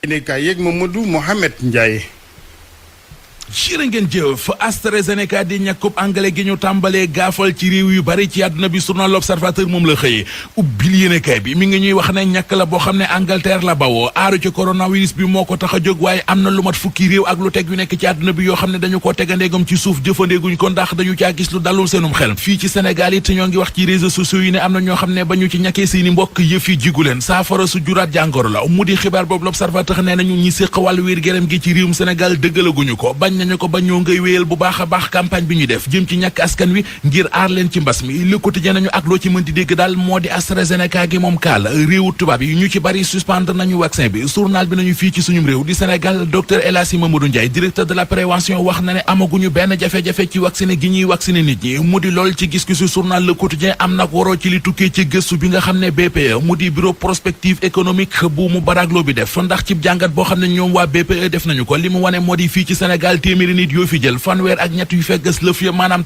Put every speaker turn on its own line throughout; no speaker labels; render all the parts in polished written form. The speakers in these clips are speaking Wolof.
Sénégal yeeg Mamadou Mohamed Ndiaye.
jërë ngeen jëf AstraZeneca di ñàkkub anglais gi ñu tàmbalee gaafal ci réew yu bari ci àdduna bi journal L'Observateur moom la xëyee ubbil yéenekaay bi mi ngi ñuy wax ne ñàkk la boo xam ne Angleterre la bawoo aaru ci coronavirus bi moo ko tax a jóg waaye am na lu mat fukki réew ak lu teg yu nekk ci àdduna bi yoo xam ne dañu ko tegandeegam ci suuf jëfandeeguñ ko ndax dañu caa gis lu dalul seenum xel fii ci Sénégal it ñoo ngi wax ci réseaux sociaux yi ne am na ñoo xam ne ba ñu ci ñàkkee seeni mbokk yëf yi jigu leen saafara su juraat jàngoro la mu di xibaar boobu L'Observateur nee nañu ñi séq wàllu wér gérém gi ci réewum Sénégal dëggalaguñu ko nañu ko ba ñoo ngay wéyal bu baax a baax campagne bi ñu def jëm ci ñàkk askan wi ngir aar leen ci mbas mi Le Quotidien nañu ak loo ci mën di dégg daal moo di AstraZeneca gi moom kaal réewu tubaab yi ñu ci bari suspendre nañu vaccin bi journal bi nañu fii ci suñum réew di Sénégal docteur El Hadji Mamadou Ndiaye directeur de la prévention wax na ne amaguñu benn jafe-jafe ci vacciné gi ñuy vacciné nit ñi mu di lool ci gis-gisu journal Le Quotidien am nag waroo ci li tukkee ci gëstu bi nga xam ne BPE mu di bureau prospective économique bu mu baragloo bi def ndax ci jàngat boo xam ne ñoom waa BPE def nañu ko li mu wane moo di fii ci Sénégal téeméeri nit yoo fi jël fanweer ak ñett yu fekk lëf ya maanaam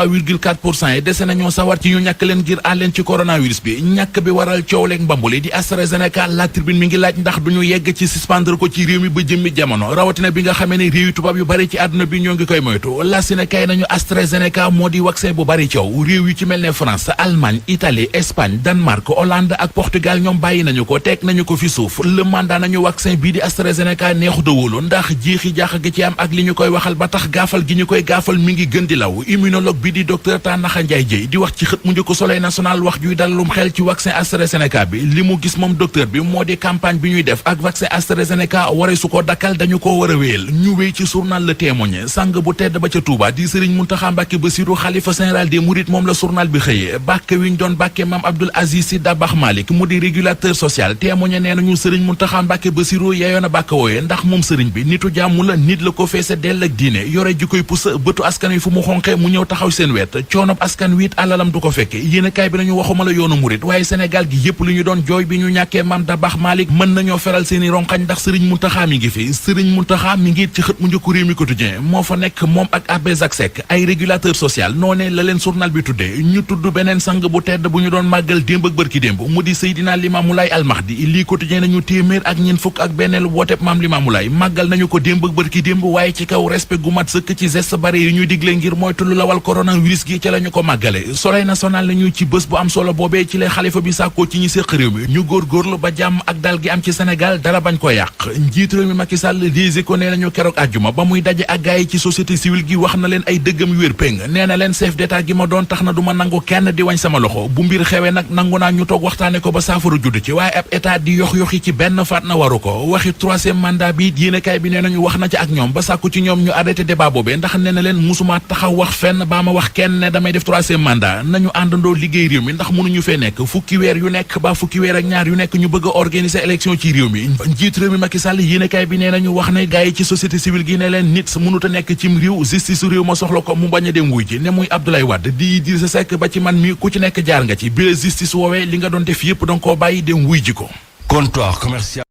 33,4% yi dese nañoo sawar ci ñu ñàkk leen ngir àl leen ci coronavirus bi ñàkk bi waral coow leeg mbambuli di AstraZeneca La Tribune mi ngi laaj ndax duñu yegg ci suspendre ko ci réew mi ba jëmmi jamono rawatina bi nga xamee ne réew yu tubaab yu bari ci àdduna bi ñoo ngi koy moytu la Sénégal nañu AstraZeneca moo di vaccin bu bari coow réew yu ci mel ne France Allemagne Italie Espagne Danemark Hollande ak Portugal ñoom bàyyi nañu ko teg nañu ko fi suuf le mandat nañu vaccin bii di AstraZeneca neexu dawóolu ndax jeexi jaax gi ci am ak li ñu koy waxal ba tax gaafal gi ñu koy gaafal mi ngi gën di law immunologue bi di docteur Tanaxa Ndiaye Dieye di wax ci xët mu njëkk Soleil national wax juy dalalum xel ci vaccin AstraZeneca bi li mu gis moom docteur bi moo di campagne bi ñuy def ak vaccin AstraZeneca ware su ko dakkal dañu ko war a wéyal ñu wéy ci journal Le Témoin sang bu tedd ba ca Touba di Serigne Mountakha Mbacké Bassirou xalifa général des Mourides moom la journal bi xëyee bàkke wi ñu doon bàkke Mame Abdoul Aziz Sy Dabakh Malick mu di régulateur social Témoin nee nañu Serigne Mountakha Mbacké Bassirou yeyoon a bàkk wooye ndax moom Serigne bi nitu jàmm la nit la ko feese dell ak diine yore ji koy pusa bëtu askan wi fu mu xonqe mu ñëw taxaw seen wet coonob askan wi it alalam du ko fekke yéenekaay bi nañu waxuma la yoonu murit waaye Sénégal gi yépp li ñu doon jooy bi ñu ñàkkee Mame Dabakh Malick mën nañoo feral seeni ronxañ ndax Serigne Mountakha mi ngi fi Serigne Mountakha mi ngi ci xët mu njëkku Rewmi Quotidien moo fa nekk moom ak Abbé Jacques Seck ay régulateur social noonee la leen journal bi tuddee ñu tudd beneen sang bu tedd bu ñu doon màggal démb ak bërki démb mu di Seydina Limamou Laye Al Mahdi lii Quotidien nañu téeméer ak ñeent fukk ak benneel wooteb Maam Limamou Laye màggal nañu ko démb ak bërki démb waaye ci kaw respect gu mat sëkk ci geste barrière yi ñuy digle ngir moytu lu lawal coronavirus gi ci la ñu ko màggale Soleil national nañu ci bés bu am solo boobee ci lay xalifa bi sàkkoo ci ñi séq réew mi ñu góorgóorlu ba jàmm ak dal gi am ci Sénégal dara bañ ko yàq njiit réew mi Macky Sall Les Échos nee nañu keroog àjjuma ba muy daje ak gaay yi ci société civile gi wax na leen ay dëggam yu wér péng nee na leen chef d'état gi ma doon tax na du ma nangu kenn di wañ sama loxo bu mbir xewee nag nangu naa ñu toog waxtaane ko ba saafara judd ci waaye ab état di yox-yoxi ci benn faat na waru ko waxi troisième mandat bi yéenekaay bi nee nañu wax na ci ak ñoom ba sàkku ci ñoom ñu arrêté débat boobee ndax nee na leen musuma taxaw wax fenn baa ma wax kenn ne damay def troisième mandat nañu àndandoo liggéey réew mi ndax mënuñu fee nekk fukki weer yu nekk ba fukki weer ak ñaar yu nekk ñu bëgg a organiser élection ci réew mi njiit réew mi Macky Sall yéenekaay bi nee nañu wax ne gars yi ci société civile gi ne leen nit mënut a nekk cim réew justice réew ma soxla ko mu bañ a dem wuy ji ne muy Abdoulaye Wade di Idrissa Seck ba ci man mi ku ci nekk jaar nga ci bi la justice woowee li nga doon def yépp danga koo bàyyi dem wuy ji ko.
Comptoir commercial.